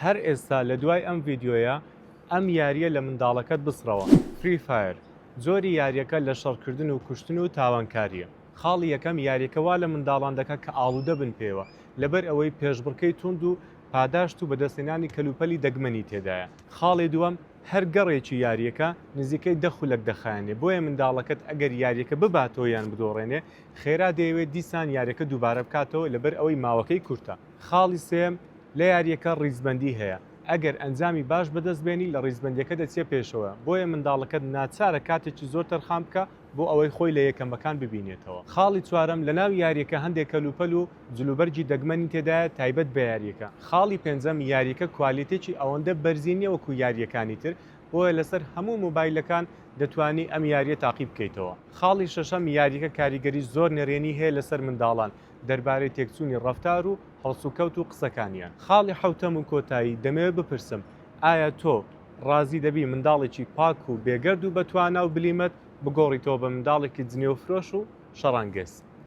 هەر ئێستا لە دوای ئەم ڤیدیۆیە ئەم یارییە لە منداڵەکەت بسڕەوە. Free Fire، جۆری یارییەکە لە شەڕکردن و کوشتن و تاوانکارییە. خاڵی یەکەم، یارییەکە وا لە منداڵان دەکات کە ئاڵوودە بن پێیەوە، لەبەر ئەوەی پێشبڕکێی توند و پاداشت و بەدەستهێنانی کەلوپەلی دەگمەنی تێدایە. خاڵی دووەم، هەر گەڕێکی یارییەکە نزیکەی دە خولەک دەخایەنێ، بۆیە منداڵەکەت ئەگەر یارییەکە بباتەوە یان بدۆڕێنێ، خێرا دەیەوێت دیسان یارییەکە دووبارە بکاتەوە لەبەر ئەوەی ماوەکەی کورتە. خاڵی سێیەم، لە یارییەکە ڕیزبەندی هەیە، ئەگەر ئەنجامی باش بەدەست بێنی لە ڕیزبەندیەکە دەچیە پێشەوە، بۆیە منداڵەکەت ناچارە کاتێکی زۆر تەرخان بکا بۆ ئەوەی خۆی لە یەکەمەکان ببینێتەوە. خاڵی چوارەم، لەناو یارییەکە هەندێک کەلوپەل و جلوبەرگی دەگمەنی تێدایە تایبەت بە یارییەکە. خاڵی پێنجەم، یارییەکە کوالێتێکی ئەوەندە بەرزی نییە وەکو یارییەکانی تر، بۆیە لەسەر هەموو مۆبایلەکان دەتوانی ئەم یارییە تاقی بکەیتەوە. خاڵی شەشەم، یارییەکە کاریگەری زۆر نەرێنی هەیە لەسەر منداڵان دەربارەی تێکچوونی ڕەفتار و هەڵسوکەوت و قسەکانیان. خاڵی حەوتەم و کۆتایی، دەمەوێت بپرسم ئایا تۆ ڕازی دەبی منداڵێکی پاک و بێگەرد و بەتوانا و بلیمەت بگۆڕیتەوە بە منداڵێکی جنێوفرۆش و شەڕانگێز؟